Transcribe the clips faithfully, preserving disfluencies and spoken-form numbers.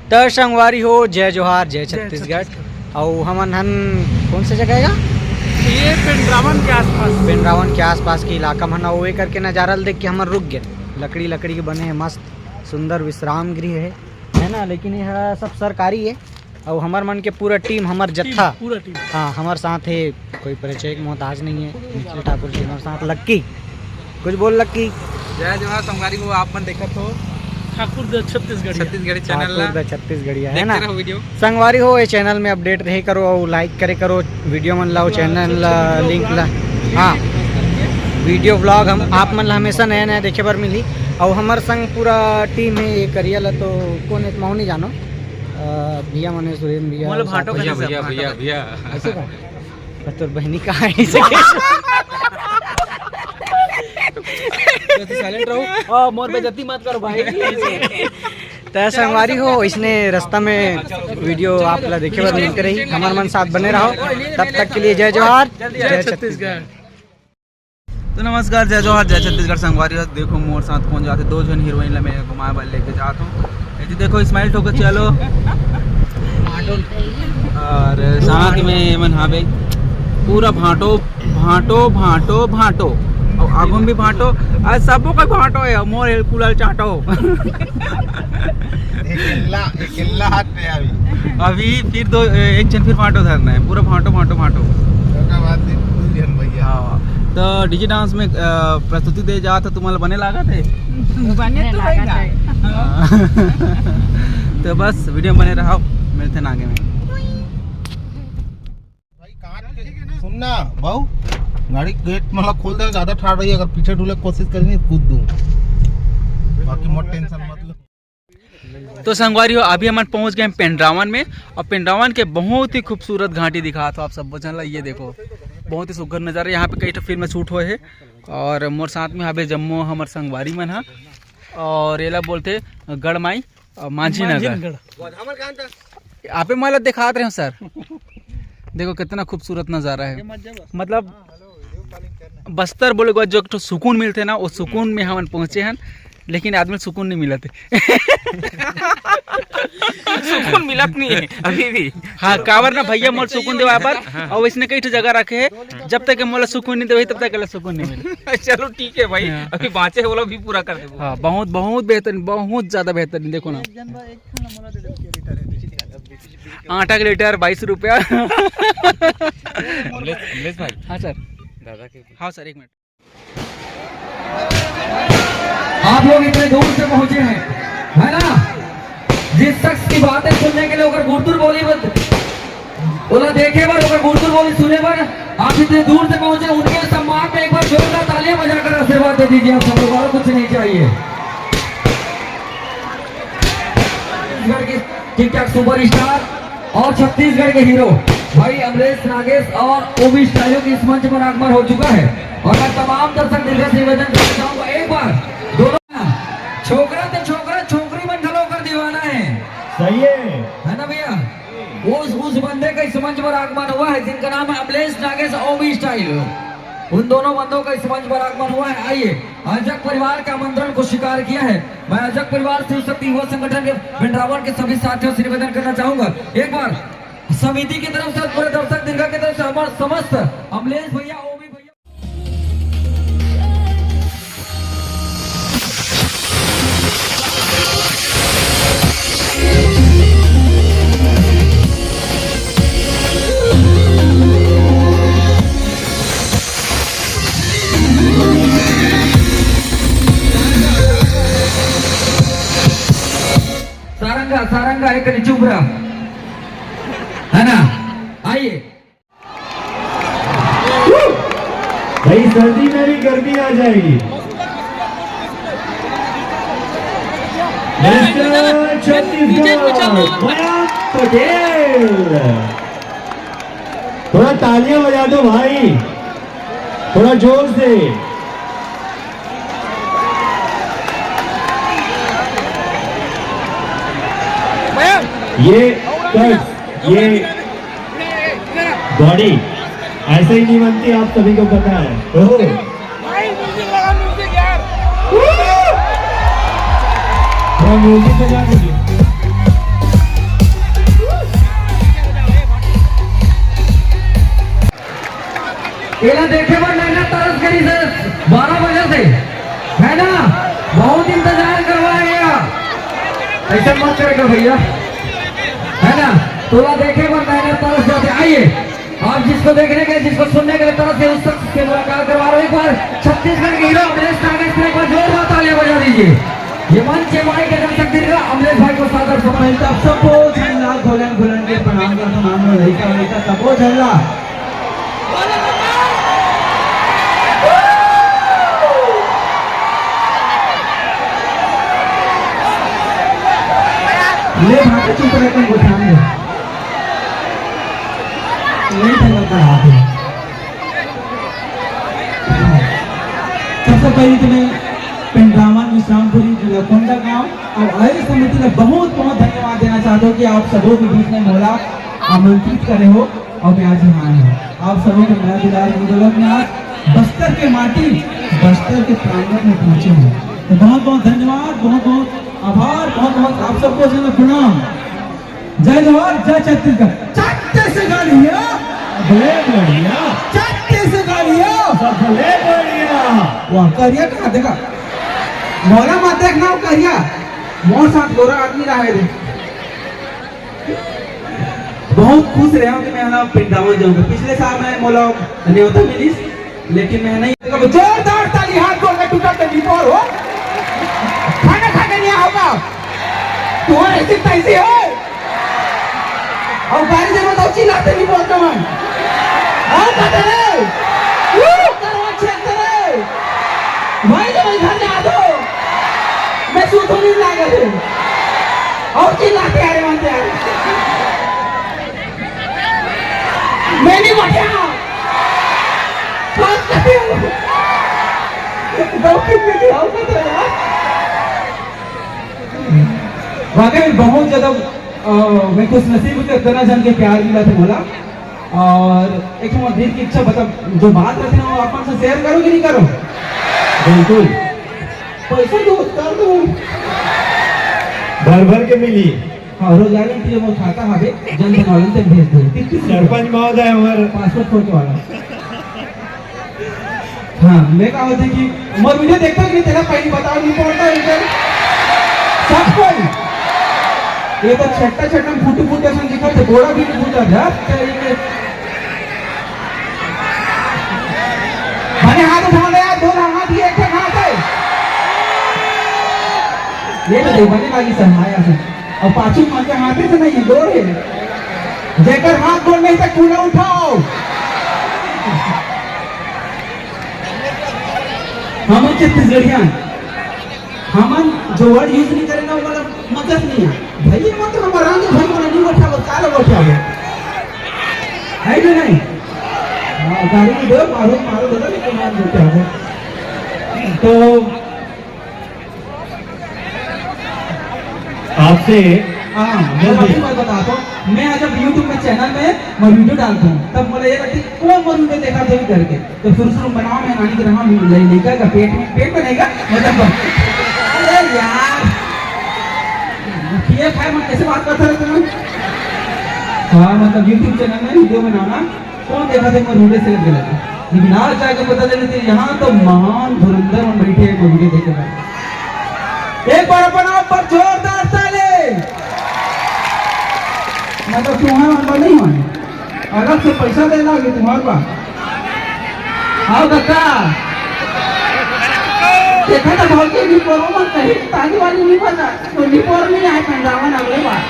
त संगवारी हो, जय जोहार, जय जय छत्तीसगढ़। छत्तीसगढ़। अउ हमन हन कौन से जगह का? ये पेंड्रावन के आसपास। पेंड्रावन के आसपास के इलाका मन, अउ एकर के नजारा ल देख के हमन रुक गेन। लकड़ी, लकड़ी के बने हे, मस्त सुंदर विश्राम गृह हे, है ना? लेकिन ये सब सरकारी हे। अउ हमर मन के पूरा टीम, हमर टीम, जत्था। पूरा टीम। हाँ, हमर साथ हे, कोई परिचय के मोहताज नहीं है, निखिल ठाकुर जी हमर साथ। लक्की, कुछ बोल लक्की। जय जोहार संगवारी हो, आप मन देखत हो ठाकुर द छत्तीसगढ़िया। छत्तीसगढ़ी चैनल ला। ठाकुर द छत्तीसगढ़िया, है ना? देखते रहो वीडियो। संगवारी हो, ये चैनल में अपडेट रहे करो अउ लाइक करे करो वीडियो मन ला, चैनल ला, लिंक ला। हाँ, वीडियो व्लॉग हम आप मन ला हमेशा नया नया देखे बर मिलही। अउ हमर संग पूरा टीम है, ये करिया ला तो कौन है, महू नहीं जानो। अ, भैया मने सुरेंद्र भैया, मोला भाटो साथ में भैया, भैया, भैया, भैया। ऐसे का? बस तोर बहिनी कहाँ है? ऐसे का? तो साइलेंट रहो। आ, मोर बेइज्जती मत करो भाई। त संगवारी हो, इसने रास्ता में वीडियो आप ला देखे बर मिलते रही, हमर मन साथ बने रहो। तब तक के लिए जय जोहार, जय छत्तीसगढ़। तो नमस्कार, जय जोहार, जय छत्तीसगढ़ संगवारी हो। देखो मोर साथ कौन जाथे, दो झन हीरोइन ला मैं घुमाए बर लेके जात हूँ। ये जी देखो, स्माइल ठोको, चलो। और साथ में एमन हावे, पूरा भांटो, भांटो, भांटो, भांटो। और आगू में भी भांटो, आज सबको कोई भांटो है, मोर कुलल चाटो। अकेला, अकेला हाथ में अभी। अभी फिर दो, एक झन फिर भांटो धरना है, पूरा भांटो, भांटो, भांटो। ओकर बाद फिर दू झन भैया। हाँ, तो डीजे डांस में, अ, प्रस्तुति दे जात हो, तुम्हारा बने लागत है? बने तो है ना। हाँ। तो बस वीडियो में बने रहो, मिलते हैं आगे में। भाई, काट के सुन ना, बाऊ, गाड़ी गेट मतलब खोल दे, ज्यादा ठाड़ रही है, अगर पीछे डुले कोशिश करेंगे, कूद दूँ। बाकी मत टेंशन मत लो। तो संगवारी हो, अभी हमन पहुंच गए हैं पेंड्रावन में, और पेंड्रावन के बहुत ही खूबसूरत घाटी दिखात हो आप सब झन ला। ये देखो, बहुत ही सुघर नजारा। यहाँ पे कई ठो फिल्म शूट हुए है, और मोर साथ में हवे जम्मो हमर संगवारी मन हा, और एला बोलथे गढ़माई, अ, मांझी नगर। मांझी नगर। आपे मला दिखात रहे हो सर। देखो कितना खूबसूरत नजारा है, मतलब बस्तर बोले के बाद जो एक ठो सुकून मिलथे ना, वो सुकून में हमन पहुंचे हन, लेकिन आदमी ल सुकून नहीं मिलत हे। सुकून मिलत नहीं है अभी भी। हाँ, काबर ना भैया मोर सुकून देवाय बर, हाँ। और इसने कई ठो जगह रखे है, जब तक के मोला सुकून नहीं देवे, तब तक के सुकून नहीं मिले। चलो ठीक है भाई, हाँ। अभी बाँचे है, वो लोग भी पूरा कर देबो। हाँ, बहुत, बहुत बेहतरीन, बहुत ज्यादा बेहतरीन। देखो ना, आटा के लीटर बाईस रुपया। अमलेश, अमलेश भाई। हाँ सर। दादा के हाँ सर, एक मिनट। आप लोग इतने दूर से पहुंचे हैं, है ना? जिस शख्स की बातें सुनने के लिए ओकर गुरतुर बोली बत-, ओला देखे बर, ओकर गुरतुर बोली सुने बर आप इतने दूर से पहुंचे, उनके सम्मान में एक बार जोरदार तालियां बजाकर आशीर्वाद दे दीजिए आप सब लोग, और कुछ नहीं चाहिए। छत्तीसगढ़ के टिकटॉक सुपरस्टार और छत्तीसगढ़ के हीरो भाई अमलेश नागेश और ओबी स्टाइलो के इस मंच पर आगमन हो चुका है, और मैं तमाम दर्शक दिल से निवेदन करना चाहूंगा, एक बार दोनों छोकरा तो छोकरा, छोकरी मन घलो ओकर दीवाना है। सही है। है ना भैया? उस, उस बंदे का इस मंच पर आगमन हुआ है जिनका नाम है अमलेश नागेश ओबी स्टाइल। उन दोनों बंदों का इस मंच पर आगमन हुआ है। आइए, अजक परिवार के आमंत्रण को स्वीकार किया है। मैं अजक परिवार शिव शक्ति युवा संगठन के भिंडरावन के सभी साथियों से निवेदन करना चाहूंगा, एक बार समिति की तरफ से, पूरे दर्शक दीर्घा की तरफ से, हमारे समस्त अमलेश भैया, ओबी भैया। सारंगा, सारंगा, एक कनी चुप रहा, है ना? आइए। भाई, सर्दी में भी गर्मी आ जाएगी। मिस्टर छत्तीसगढ़, मयंक पटेल, थोड़ा तालियां बजा दो भाई, थोड़ा जोर से। ये कट्स, ये बॉडी ऐसे ही नहीं बनती, आप सभी को पता है। ओहो। भाई, म्यूजिक लगा, म्यूजिक यार। थोड़ा म्यूजिक बजा दीजिए। एला देखे बर नैना तरस गे रिहिस बारह बजे से, है ना? बहुत इंतजार करवाए हे। ऐसा मत करके भैया, है ना? तोला देखे बर नैना तरस जाथे। आइए, आप जिसको देखने के, जिसको सुनने के लिए तरस गए, उस शख्स से मुलाकात करवा रहे हो। एक बार छत्तीसगढ़ के हीरो अमलेश नागेश के एक बार जोरदार तालियां बजा दीजिए। ये मंच है, माइक है, दर्शक दीर्घा अमलेश भाई को सादर समर्पित। आप सबको झन ला घुलन घुलन के प्रणाम करथन, नाम लइका लइका सबो झन ला। ले भाई चुप रह के उठान दे। नहीं था लगता हाथ में। सबसे पहले तो मैं पिंडरावन विश्रामपुरी, जिला कोंडागांव और आयोजक समिति ला बहुत बहुत धन्यवाद देना चाहता हूँ कि आप सबों के बीच में मोला आमंत्रित करे हो और मैं आज यहाँ आया हूँ। आप सबों के मया दुलार की बदौलत में आज बस्तर के माटी, बस्तर के प्रांगण में पहुंचे हूँ। तो बहुत बहुत धन्यवाद, बहुत बहुत आभार, बहुत बहुत आप सबको जो है प्रणाम। जय जोहार, जय छत्तीसगढ़। छत्तीसगढ़िया। भले बढ़िया। छत्तीसगढ़िया। सबले बढ़िया। वाह, करिया कहाँ देखा? मोला मत देखना वो करिया। मोर साथ गोरा आदमी रहा है रे। बहुत खुश रहे हूँ कि मैं ना वृंदावन जाऊंगा। पिछले साल मैं मोला न्योता मिलिस, लेकिन मैं नहीं। देखो, जोरदार ताली, हाथ जोड़ के टूटा तो निपोर हो। खाना खा के नहीं होगा। तुम्हारे सिर्फ ऐसे हो। और गाड़ी जब तो चिल्लाते नहीं बोलता मैं। और कहते रे, वो करवा क्षेत्र रे। भाई जब घर में आ दो, मैं सूतू नहीं लागे थे। और चिल्लाते आ रहे वहां से आ रहे। मैं नहीं बचा। बात करते हो। दो कितने की आओ तो यार। वाकई में बहुत ज्यादा, अ, मैं खुश नसीब हूँ कि इतना जन के प्यार मिला थे मोला। और एक ठो मोर दिल की इच्छा, मतलब, जो बात रखे ना, वो आप मन से शेयर करो कि नहीं करो? बिल्कुल। पैसा दो, कर दो। भर भर के मिली। हाँ, रोजाना के लिए वो खाता हवे, जन धन वाले से भेज दो। सरपंच महोदय हमारे पासपोर्ट फोटो वाला। हाँ, मैं कहा होती कि मोर वीडियो देखता कि नहीं, तेरा पहली बताओ, नहीं पड़ता इधर। सब कोई। ये तो छट्टा छट्टा फुट फुट ऐसा दिखा थे, गोड़ा भी नहीं फूटा था। तेरे के-, मैंने हाथ उठा लिया, दो हाथ, ये एक हाथ है। ये तो देख, मैंने कहा, ये सब आया है। और पाछू मन के हाथे से नहीं, गोड़ है। जेकर हाथ गोड़ नहीं, तो कूड़ा उठाओ। हमन छत्तीसगढ़िया, हमन जो वर्ड यूज नहीं करे ना, वो वाला मतलब नहीं है। भैया, मतलब हमारा आगे भाई वाला नहीं बैठा, वो काला बैठा है, है कि नहीं? हाँ, गाड़ी में दो, मारो, मारो, दादा, लेकिन मान बैठा है। तो आपसे हाँ, मैं अभी मैं बताता हूँ, मैं आज जब YouTube में चैनल में मैं वीडियो डालता हूँ, तब मुझे ये लगता है, कौन मोर वीडियो देखा थे करके। तो शुरू शुरू में बनाओ, मैं नानी के रहा ले, लेकर का पेट में, पेट में नहीं का, मतलब, अरे यार, पिए खाए में कैसे बात करता रहता हूँ? हाँ, मतलब YouTube चैनल में वीडियो बनाना, कौन देखा था, मैं वीडियो सेलेक्ट कर लेता। लेकिन आज जाके पता चले थे, यहाँ तो महान धुरंधर हम बैठे हैं, वीडियो देखे हैं। एक बार अपन आप पर जोरदार ताली। मतलब, तुम्हारा नंबर नहीं माने, अलग से पैसा देना होगा तुम्हारे पास। आओ काका, देखा था बहुत के भी करो मत कहीं, ताली वाली नहीं बजा। तो निपोर नहीं आए पंडावन अगले बार।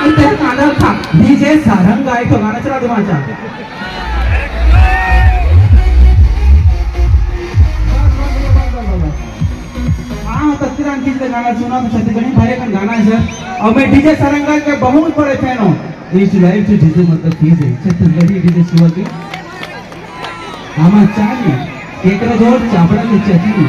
इधर गाना था, डीजे सारंग गाए तो गाना चला दे वहाँ जा। हाँ, तत्तीराम जी का गाना सुना तो छत्तीसगढ़ी भाई का गाना है सर। और मैं डीजे सारंग गाए के बहुत बड़े फैन हूँ। इस लाइव से डीजे मतलब डीजे, छत्तीसगढ़ी डीजे शिवा की। हमर चाय में केकरा जोर चापड़ा के चटनी।